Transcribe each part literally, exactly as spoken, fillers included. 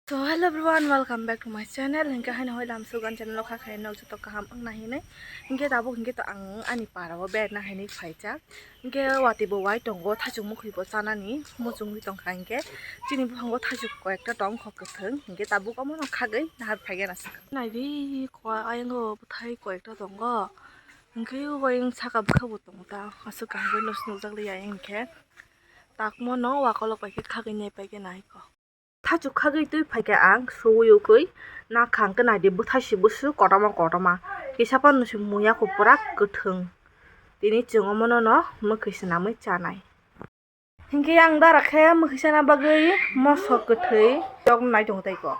So hello everyone, welcome back to my channel. Hinkhe haino hoi lam sugan channel o kha khaino joto kaham wngna hinwi. Hinkhe tabuk hinkhe to ang ani para o berna hinwi phaijak. Hinkhe watwi bo wai tongo, thaichuk mukhwi bo chanani muchungwi tongkha hinkhe. Chini buphango thaichuk koyekta tong kho kwthwng. Hinkhe tabuk omono khagwi nahar phaigena swkang. Naidi ko ayango bwthai koyekta tongo. Hinkhe o ayang saka bwkha bo tongo ta. Aswk kaham khe no nukjak liya hinkhe. Takmo no wakolok bai khe khagwi nai paigena hiko. Thaichuk khagwi twi phaikha ang suwi ukwi, nakhang khe naidi bwthai si bwswk kotorma kotorma, kisa phano se muya kho pura kwthwng. Tini chwng omono no mwkhwi swnamwi chanai. Hinkhe ang dara khe mwkhwi sana bagwi moso kwthwi yok nai tongo tei ko.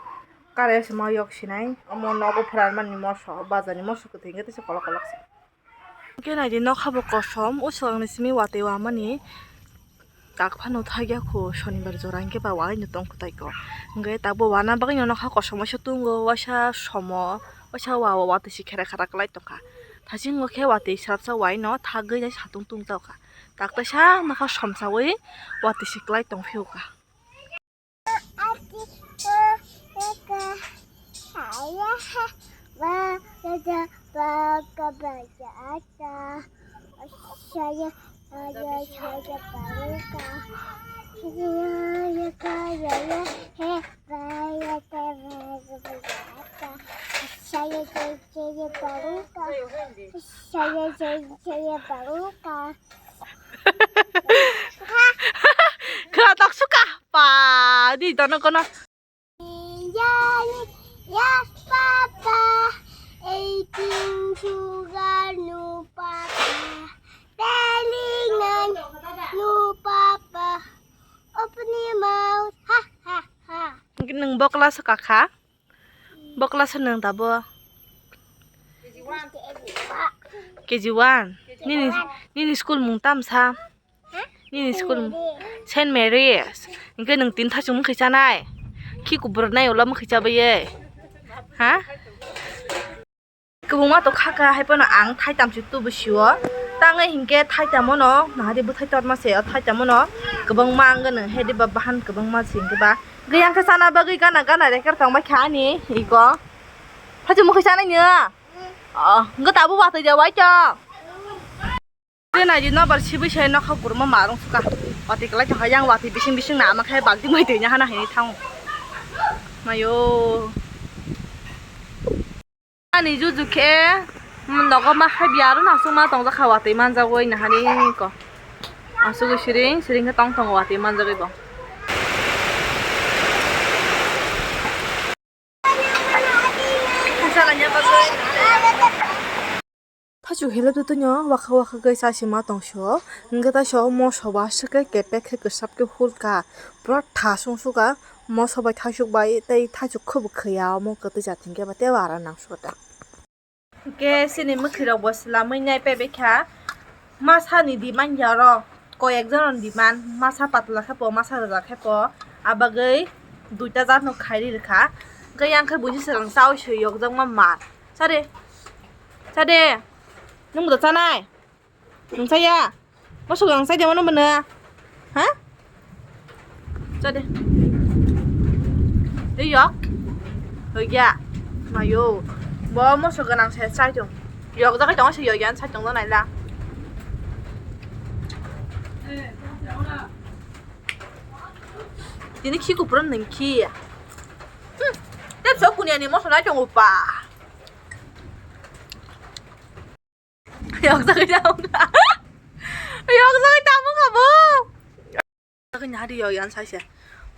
Kare se ma yok sinai, omo nogo phuranmani moso, bazar ni moso kwthwi hinkhe teisa kolok kolok se. Hinkhe naidi nokha bo kosom, o swkangni simi watwi wamani tak phano thagya kho, sonibar jora hinkhe ba waino tongkho taiko. Hinkhe tabuk wana bagwino nokha kosom waisa tungo, waisa somo, waisa wa, wa, watwi si khera khera kwlai tongkha. Thasingo khe watwi swrapsa waino thagwi satung tungjaokha. Tak taisa nokha somsawi watwi si kwlai tongphiyokha. Kha tak suka pa di dono kono. Yes, papa, eating sugar, no, papa, telling no, no, papa, open your mouth, ha, ha, ha. Nwng bokla swkakha? Bokla se nwng tabo? K G one. Nini, nini school mung tamsa? Nini school Saint Mary's. Hinkhe nwng tin thaichung mwkhwi chanai? Khi kubur nai ulo mwkhwi chabai? Ha? Kwbangma to khaka, hai phano ang thaitam se tubu sio. Tangwi hinkhe thaitamo no nahadi bwthai torma se, o thaitamo no kwbangma ang nwng hedi ba bahan kwbangma se hinkhe ba. Gwi ang khe chana bagwi gana gana reker tongbai kha ani iko. Thaichung mwkhwi chanai nw? Oh, hinkhe tabuk watwi de wai to. Tei naidi nobar sibui sai nokha kurma marung suka. Watwi kwlai tongkha yang watwi bising bising na ama khe bagdi mai twi hana hinwi thango. Mayo. Ani juju khe nogo ma hai biya aro nasung ma tongjak kha watwi manjagwi nahani ko. Asugwi siring siring khe tong tongo watwi manjagwi bo. Thaichuk helo tutunyo wakha wakha khe chasima tongso, hwnkhe taisa o moso bo aswk khe kepek khe kwchap khe hul kha, pura thasung sukha moso bai thaichuk bai tei thaichuk khe bo khwya omo kwtwi jat hinkhe ba tei o ara nang sukha ta. Hwnkhe chini mwkhwirok bo swlamwi nai paibai kha. Masa ni demand ya oro, koi ek jon ni demand, masa patla khe po, masa rwjak khe po, abagwi duita jat no khairi rwkha. Hwnkhe yang khe buji swrang chaui sui yokjakma mar. Sade, sade, nwng bo chanai? Nwng chaya? Mosok ang chai de mano mano. Ha? Chade. Ei yok. Hoi ya. Mayo. Bo mosok ganang se chai dong. Yok jagai dong se yok yan chai dong nai la. Tini khi kupron nang khi. Hmm. Tep so kunia ni mosok nai dong upa. Yok jagwi tabuk kha. Yok jagwi tabuk kha bo. Jagwi nahari yok yan saise.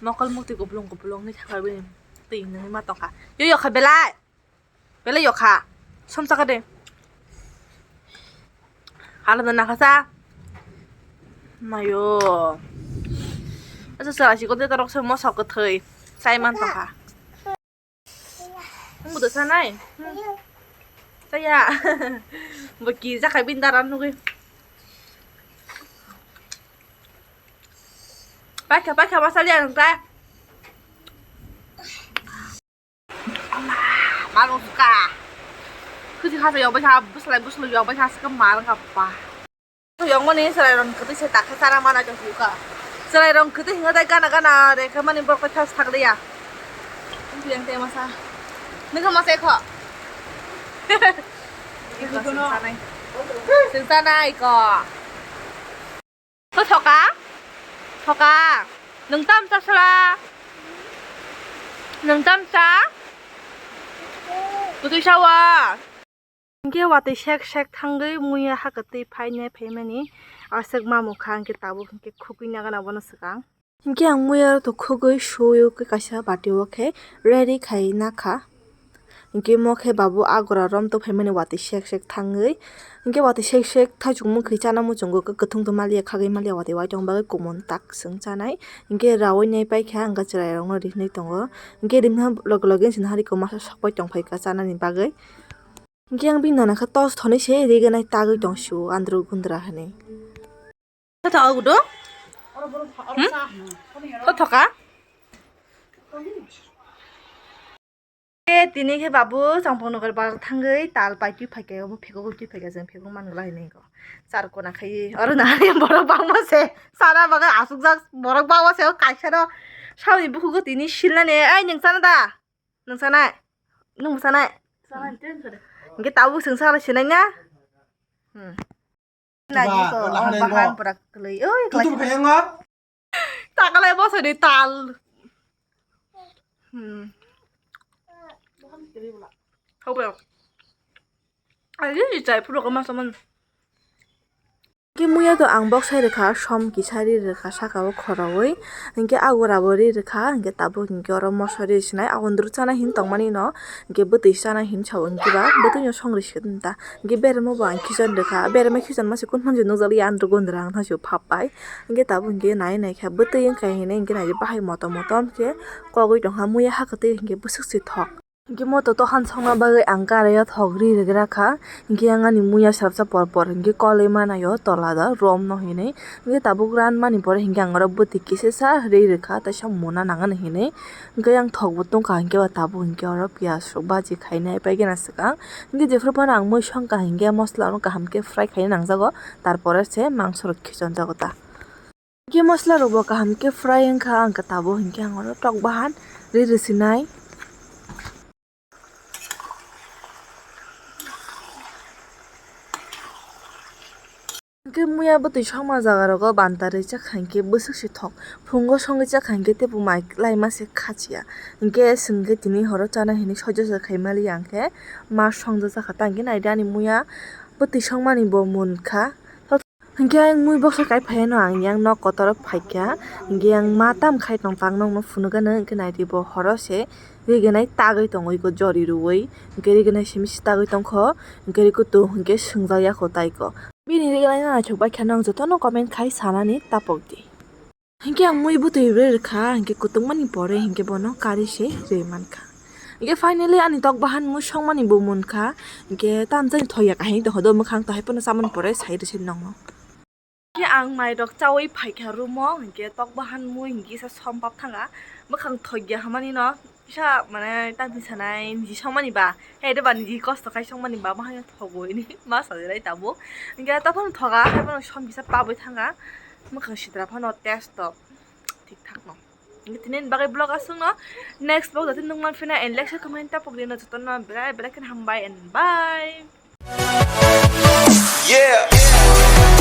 Mokol mukti kuplung kuplung ni thangkha bini. Twi nungwi ma tongkha. Yo yok kha belai. Belai yok kha. Som saka de. Hala da nakha sa. Mayo. Asa sa si kote torok sa mosok kwthwi. Sai man tongkha. Nwng bo sanai? Chaya. Bo ki jakhai bini dara nugwi. Paikha, paikha, masali ang ta. Marung suka. Khusi khasa yok baikha, buslai buslai yok baikha, suka marung apa. Yongmani chwrairok kwtwi se takha chara mana chwng phiyokha. Chwrairok kwtwi hwnwi tei gana gana rekha mani borok thas thakliya. Yang tei masa. Nung kha masa ekho. Ekho sengsanai. Sengsanai ko. Ko thoka? Thoka. Nung tam cha sala? Nung tam cha? Kutui sawa. Hingke watui sek sek thangwi muya hakatwi phainai phaimani aswk mamukha hingke tabuk hingke khukui nagana bono swkang. Hingke ang muya to khugui suyo khe kaisa bati o khe ready khai nakha. Hingke mo khe babu agora rom to phaimani watui sek sek thangwi. Hingke watui sek sek thaichuk mukhi chana muchungo khe kwthwng to maliya khagwi maliya watui waitong bagwi kumun tak swng chanai. Hingke rawi nai paikha hingke chwrairokno rinwi tongo. Hingke rimha loge loge wngse hari kwmasa sokbai tongphaikha chanani bagwi. Hingke ang bini nana khe tos thonwi se riganai tagwi tong sio andro gundra hinwi. Kotha ogudo? Hmm? Kothoka? E tini khe babu chongpong nogar bar thangwi tal pai twi phaikha, obo phekogwi twi phaikha, chwng phekong man glai hinwi ko. Char kona khai oro nahari borok bangma se sana bagwi asukjak borok bangma se o kaisa no saboni bukhugo tini silnani. Ai nwng sana da? Nwng sanai? Nwng bo sanai? Sanai, ten sare. Hingke tabuk chwng sala sinai na? Hmm. Ba, Nagi ko, wala oh, hanai bahan bo. Pura kwlwi. Oi, Tutu klai. Kaya nga? Takalai bo sari tal. Hmm. Hau ba. Ai, ni chai phuru ko ma saman. Hingke muya to ang boksai rwkha, som kisa ri rwkha saka o khorowi, hingke agora bo ri rwkha, hingke tabuk hingke oro moso ri sinai, agondru chana hin tongmani no, hingke bwtwi chana hin sao hingke ba, bwtwi no song ri si ta, hingke beremo bo ang khichon rwkha, beremo khichon mase kun hwnjak nukjak liya, ang rw gondra ang thangsi phap pai, hingke tabuk hingke nai nai kha, bwtwi wngkha hinwi hingke nai bahai motom motom khe kogwi tongkha, muya hakhe twi hingke bwswk si thok. Hingke moto to han songna bagwi ang karaio thok ri rwgra kha. Hingke ang ani muya sarsa por por hingke koloi manaio tola da rom no hinwi. Hingke tabuk ran mani pore hingke ang oro bwtwi kisa sa ri rwkha, teisa mona nangani hinwi. Hingke ang thok bo tongkha hingke ba tabuk hingke oro piyaj rok baji khainai paigena swkang. Hingke jephru phano ang mui songkha hingke mosola no kaham khe fry khaina nangjago, tarpore se mangso rok khichonjago ta. Hingke mosola rok bo kaham khe fry wngkha, ang khe tabuk hingke ang oro tok bahan ri rwsinai. Hingke muya bwtwi songma jaga rogo banta rwchak kha hingke bwswk se thok phungo songwi chakha hingke teibo mai laima se khachiya hingke chwng khe tini horo chana hinwi sojose khai maliya hingke ma songjak jakha ta hingke naidi ani muya bwtwi songmani bo munkha. Hingke ayang mui boksa kai phaiano ang yang nok kotor o phaikha, hingke yang ma tam khai tong tang nokno phunukgano, hingke naidi bo horo se rignai tagwi tongwi ko jori rwui, hingke rignai simi se tagwi tongkho, hingke rikutu hingke swngjak yakho taiko. Bini rignai no naithok baikha, nang jotono comment khai sanani tapokdi. Hingke ang mui bwtwi rwi rwkha, hingke kutungmani pore hingke bono kari se rwi mankha. Hingke finally ani tok bahan mui songmani bo munkha, hingke tamjani thokya kahini tongkha do mwkhang to, hai phano chamani pore sai rwse nokno. Hingke ang mairok chaui phaikha room o, hingke tok bahan mui hingke kisa som pap thanga, mwkhang thokya hamani no. Kisa mane tamni sanai niji songmani ba, hai de ba niji kosto khai songmani ba, ma hai thogo ini ma sajilai tabuk. Hingke tokon thoga, hai phano som kisa pabwi thanga, mwkhang sitra phano test to thik thak no. Hingke tini bagwi vlog aswk no, next vlog jati nukman phina and like share comment tapok dino jotono belai belai khe hambai and bye. Yeah.